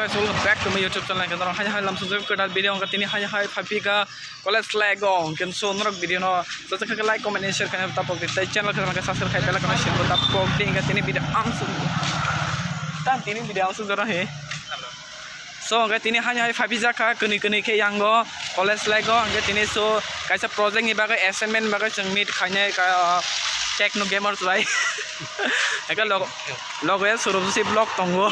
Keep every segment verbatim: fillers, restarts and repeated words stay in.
Welcome back to my YouTube channel. Hingke norok hai hai lamsajak kwtal video hingke tini hai hai phaipika college life o hingke so norok video no sajak khe like, comment and share khaina tapok di tei channel khe subscribe khai bell icon no sebo tapok di hingke tini video ang su tam tini video ang su jora he. So hingke tini hai hai phaipijak kha kwnwi kwnwi khe yango college life o hingke tini so kaisa project ni bagwi assignment ni bagwi chwng meet khainai ka Techno Gamers bai. Hingke logo logo ya Surabjyoti vlog tongo.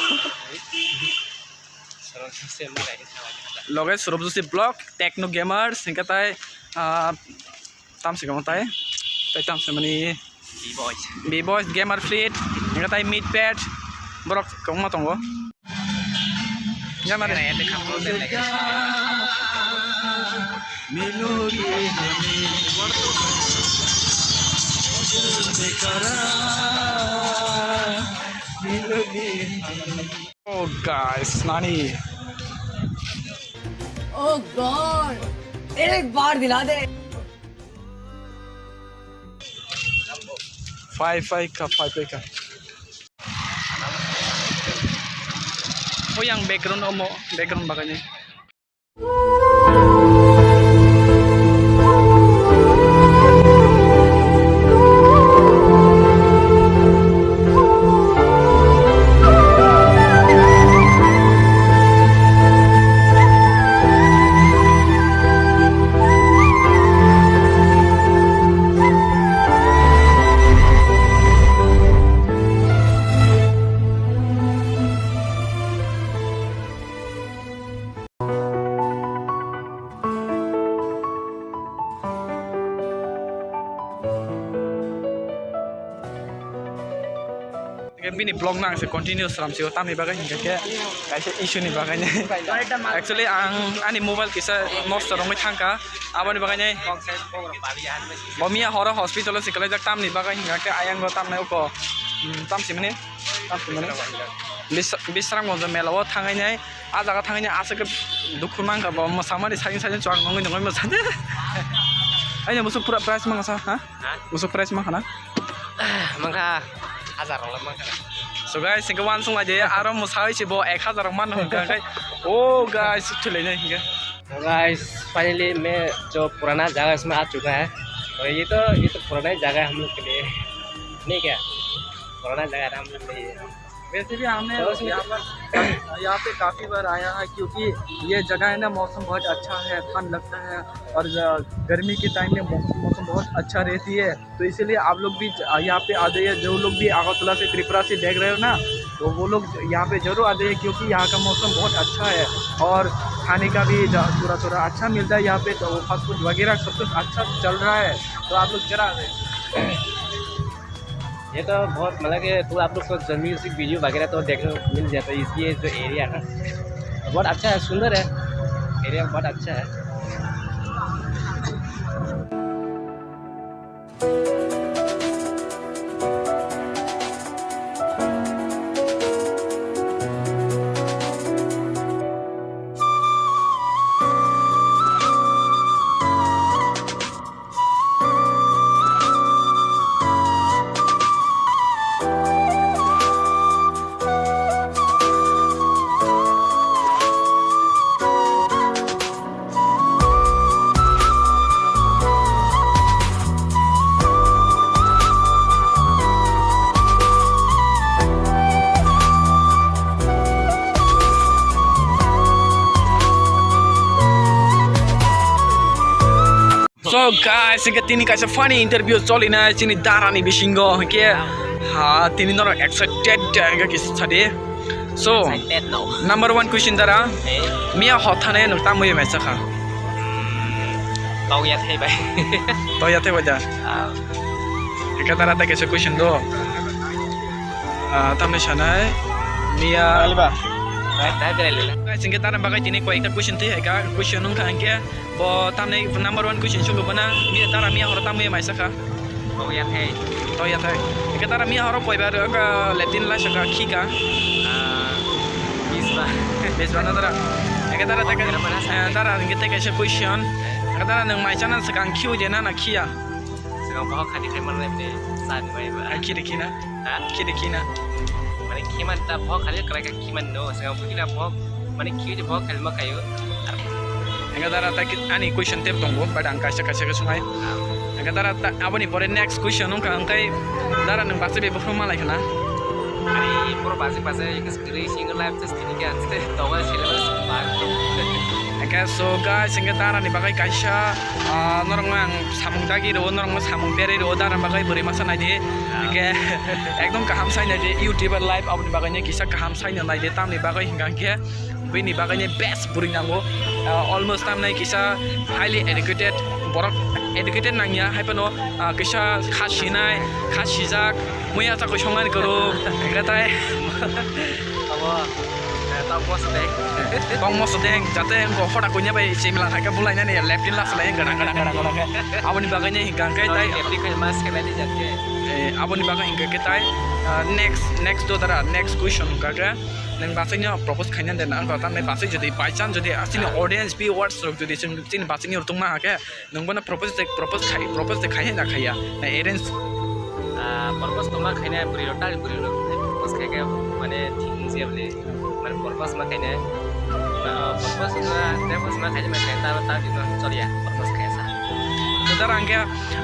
Loge Surabjyoti vlog, Techno Gamers, hingke tai, ah, tam se kamo tai, tai tam se mani B-Boys. B-Boys, Gamer Fleet, hingke tai Meat Pad, borok kwbangma tongo. Gamer. Oh guys, nani? Oh God, एक बार दिला दे। Five five ka, five five ka. Oh, yang background omo, background bagani. Hingke bini vlog no ang se continue slam sio, tamni bagwi hingke khe kaisa issue ni bagwi ni. Actually, ang ani mobile kisa nosto rwngwi thangkha, aboni bagwi ni bo miya horo hospital o se kwlaijak, tamni bagwi hingka khe ayang bo tamni uko, hmm, tam simani, tam simani. Bis-, Bisramganj mela o thangwi nai. Ah jaga thangwi aswk dukhu mankha bo, mwsamani saiyung saiyung chuwak nungwi nungwi mwsadi. Aini musuk pura price mangsa, ha? Ha? Musuk price mangkha na? Mangkha hajar rok mangkha. So guys, hingke wansuk lai de, aro mwsawi se bo ek hajar rok man hwnka khe. Oh guys, thulai nai hingke. तो guys, finally मैं जो पुराना जगह इसमें आ चुका है। और ये तो, ये तो पुराना ही जगह है हम लोग के लिए, नहीं क्या? पुराना जगह है ना हम लोग के लिए। वैसे भी हमने तो उसमें यहाँ पर, यहाँ पे काफ़ी बार आया है, क्योंकि ये जगह है ना, मौसम बहुत अच्छा है, ठंड लगता है, और ज-, गर्मी के टाइम में मौसम, मौसम बहुत अच्छा रहती है। तो इसीलिए आप लोग भी ज-, यहाँ पे आ जाइए। जो लोग भी अगरतला से, त्रिपुरा से देख रहे हो ना, तो वो लोग यहाँ पे जरूर आ जाइए, क्योंकि यहाँ का मौसम बहुत अच्छा है और खाने का भी ज-, थोड़ा थोड़ा अच्छा मिलता है यहाँ पे। तो फास्ट फूड वगैरह सब कुछ अच्छा चल रहा है, तो आप लोग जरा आ जाइए। ये तो बहुत, मतलब कि, तो आप लोग को जो म्यूजिक वीडियो वगैरह तो देखने को मिल जाता है। इसलिए जो एरिया है ना, बहुत अच्छा है, सुंदर है, एरिया बहुत अच्छा है। So guys, hingke tini kaisa funny interview choli nai chini dara ni bisingo, hingke, ha, tini norok excited, hingke kisa sadi. So, excited no. Number one question dara, eh? Miya hor thani nwng tamo ye maisa kha? Tong ya thai bai. Tong ya thai bai da? Ah. Hingke dara ta kaisa question do. Ah, tamni sanai, miya. Alba. Guys, hingke dara bagwi tini koi ekta question twi hai kha, question wngkha hingke. Bo tamni number one question sugwi bana, mi tara miya horo tamo ye maisa kha? Tong ya thai. Tong ya thai. Eke tara miya horo poiba rwka latin la saka khika. Ah, bisba. Bisba na tara. Eke tara teke, eh, tara hingke teke se question. Eke tara nwng mai chana swkang khiwi de na na khiya? Swkang bohok khani khai manai de sa ni bai ba. Ai khide khina. Ha? Khide khina. Mane khiman ta bohok khani krai ka khiman no. Swkang bukina bohok Mane cute bo khelma khayo. Hingke dara ta ki-, ani question tep tongo, but ang kaisa kaisa ke sungai. Hingke dara ta, aboni pore next question wngkha, hingke dara nwng basi bebak malai khna. Ari puro basi basi, hingke screen single life just tini ke anste, tongo syllabus bar. Hingke so guys, hingke dara ni bagwi kaisa, ah, norok ang samung dagi rwo, norok samung berwi rwo, dara bagwi bwrwi masa naidi. Hingke ekdom kaham sai naidi, YouTuber life aboni bagwi ni kisa kaham sai naidi, tamni bagwi hingka hingke bini bagwi ni best bwrwi nango. Ah, almost tamnai kisa highly educated borok, educated nangya, hai phano, ah, kisa kha sinai, kha sijak, muya chakwi songnani kwrwng, hingke tai. Abo, eh, tong moso deng. Tong moso deng, jate wngkha hoda kunya bai chimla hai khe bulai nani leptin la salai gana gana gana gana khe. Aboni bagwi ni hingka hingke tai. Leptin khai mas khe nani jat khe. Eh, aboni bagwi hingka khe tai. Ah, next, next do dara, next question hingka khe. Nwng bachai no propose khaina de na, ang tamni bachai jodi by chance jodi asini audience viewers rok jodi chwng chini bachai ni rwtwng ma khe, nwng bono propose de, propose khai, propose de khai na khaiya, na arrange? Ah, propose tongma khaina bwrwi rok, tal bwrwi rok propose khai khe mane thik wng je bole, mane propose ma khaina, ah, propose ma, propose ma khaina ma khaina ta, ta bini choliya propose khai sa. To dara hingke,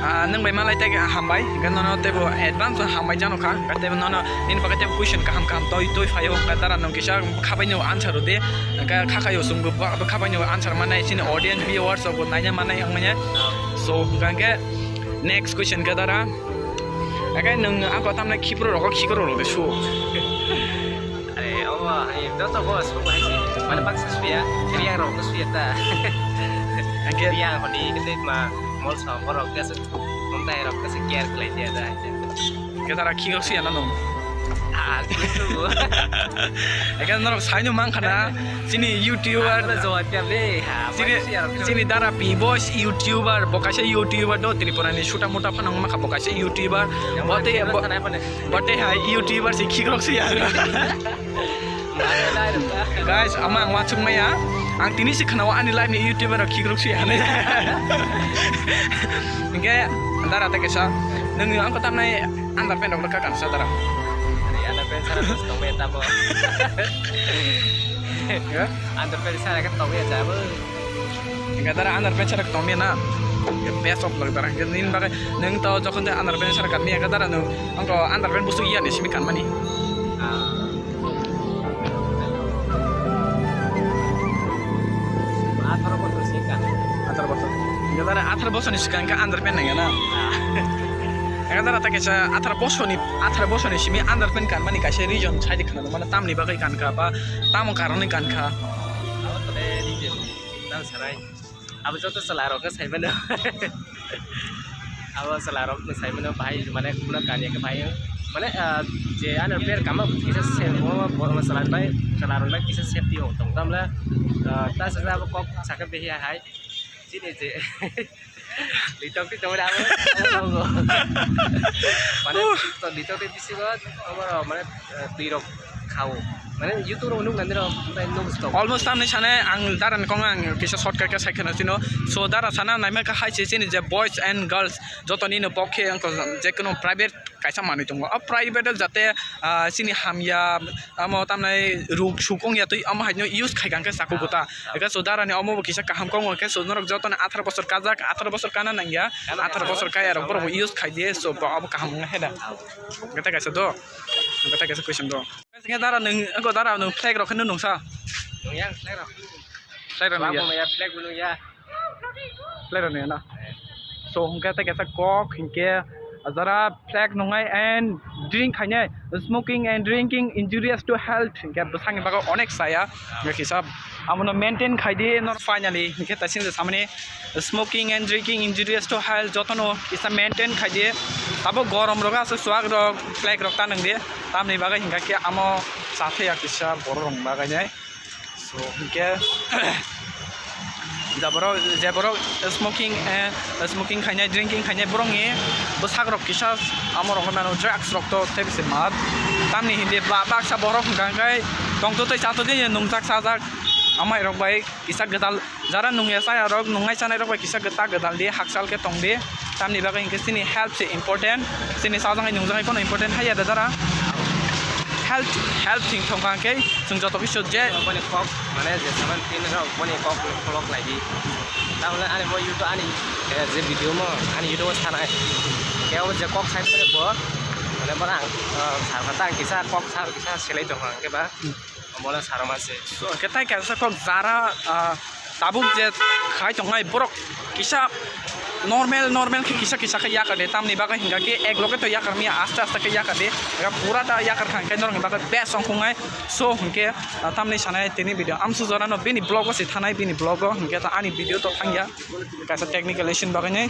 ah, nwng bai malai tei hambai, hingke nono teibo advance hambai jano kha, hingke teibo nono nini bagwi teibo question kaham kaham toi toi phaio, hingke dara nwng kisa khabai no answer rwdi, hingke kha khaio chwngbo bo khabai no answer manai, chini audience viewers rok bo naina manai wngmanya. So hingke next question khe dara, hingke nwng ako tamna khipro rok khikro rok de su. Are, omo, ani joto bo aswk bahai se. Mane baksa suya, riyang rok no suya ta. Hingke riyang honi, kete ma, mol sa, borok kese, tontai rok kese care khlai dia da. Hingke dara khikok suya na nung. Ah, gitu. Hingke norok saino mang khana, chini YouTuber. Ano jawab ya le, ha, chini, baksa suya rok. Chini dara P Boys YouTuber, bo kaisa YouTuber do, Tripura ni suta muta phano wngma kha, bo kaisa YouTuber. Yang bo te, mana bo, sana apa nih? Bo te hai YouTuber si khikrok si ya. Guys, ama ang wansuk maya. Ang tini si khana ani live ni YouTuber rok khikrok si ya. Hingke dara ta kesa. Nung ang ko tamnai underpant rok ka kan sa dara. Ani underpant sara bos tong maya tabo. Ya? Underpant sara ka tong maya tabo. Hingke dara underpant sara tong maya na. Best of luck dara. Hingke nini bagwi nung to jokhon te underpant sara ka maya ka dara nung ang to underpant busu iya ni simi kan mani. Ah. Atharo bosor sika. Atharo bosor. Hingke dara atharo bosor ni sikang ka underpant nang ya na. Ah. Hingke dara ta kesa atharo bosor ni, atharo bosor ni simi underpant kan mani kaisa reason sai di khana mane tamni bagwi kan kha ba tamo karon ni kan kha. Abo tole reason. Tang sarai. Abo joto chwla rok khe sai mano. Abo chwla rok khe sai mano, bahai mane khuna kanya khe bahai. Mane, ah, je ano player kama kisa se mo, mo, mo chwla bai, chwla rok bai kisa safety o tong tamla. Ah, ta sa abo kok sakhe behi hai. Chini je. Litok ti tong abo. Mane to litok ti bisi go, abo mane, ah, twi rok khao. Mane YouTube rok nuk nani rok, nuk stop. Almost tamni sane ang dara ni kong ang kisa shortcut khe sai kheno chino. So dara sana naima kha hai se chini je boys and girls joto ni no pokhe ang je kono private kaisa manwi tongo. O private jate, ah, chini hamya amo tamnai ruk suk ong ya twi amo hai no use khai kang khe saku kuta. Eka so dara ni omo bo kisa kaham kong khe so norok joto ni atharo bosor kajak, atharo bosor kana nang ya, atharo bosor kaya rok borok bo use khai di so bo abo kaham ong he da. Gata kaisa do, gata kaisa question do. Hingke dara nwng, wngkha dara nwng flag rok khe nwng nungsa. Nungya flag rok. Flag rok nungya. Flag bo nungya. Flag rok nungya na. So hingke tei kaisa kok hingke jara flag nungnai and drink khainai, smoking and drinking injurious to health hingke bwsakni bagwi onek chaya. Hingke kisa abono maintain khaidi nor finally hingke taising samani. Smoking and drinking injurious to health, jotono kisa maintain khaidi. Tabuk gorom rok aswk chuak rok, flag rok ta nang di. Tamni bagwi hingkha khe amo chathaya kisa borok rok bagwi nai. So hingkhe je borok, je borok smoking, eh, smoking khainai, drinking khainai borokni bwsak rok kisa amo rok mano drugs rok to tei bisi mar. Tamni hindi ba-, baksa borok hingkha khe tongtwtwi chatwtwi nungjak chajak amai rok bai. Kisa gwdal jara nungya chaya rok, nungnai chanai rok bai kisa gwta gwdal di, hakchal khe tong di. Tamni bagwi hinkhe chini health se important, chini chajaknai nungjaknai phano important haiya da jara. Health, health thing thong kha khe chwng joto khe sot je. Boni kok, mane je saban tin rok boni kok kolok lai di. Tamle ani mo YouTube ani, eh, je video mo ani YouTube o sanai. Kebo je kok sai bo, mane borang, eh, sar kha tang kisa kok sar kisa selai tong kha khe ba. Bono saro ma se. So, hwnkhe tai kaisa kok jara, ah, tabuk je khai tongnai borok kisa normal, normal khe kisa kisa khe yakar de, tamni bagwi hwnkha khe ek loge to yakar maya, aste aste khe yakar de, ega pura ta yakar kha hwnkhe norok ni bagwi best ongkhongnai. So, hwnkhe, ah, tamni sanai tini video amsu jora no bini vlog o se thanai, bini vlog o hwnkhe ta ani video to thangya. Kaisa technical issue ni bagwi nai.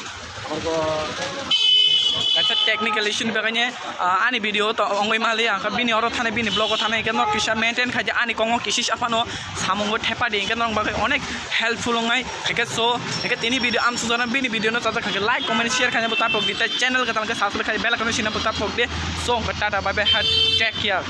Kaisa technical issue ni bagwi nai, ah, ani video to ongwi mali ang kha bini oro thani bini vlog o thani hwnkhe nok kisa maintain khai di ani kongo kisis aphano samung bo thepa di hwnkhe nok bagwi onek helpful wngnai hwnkhe. So hwnkhe tini video amsu jora bini video no chajak kha like comment share khaina bo ta phok di tei channel kwtal khe subscribe khai bell icon no sina bo ta phok di. So hwnkhe tata bye bye, take care.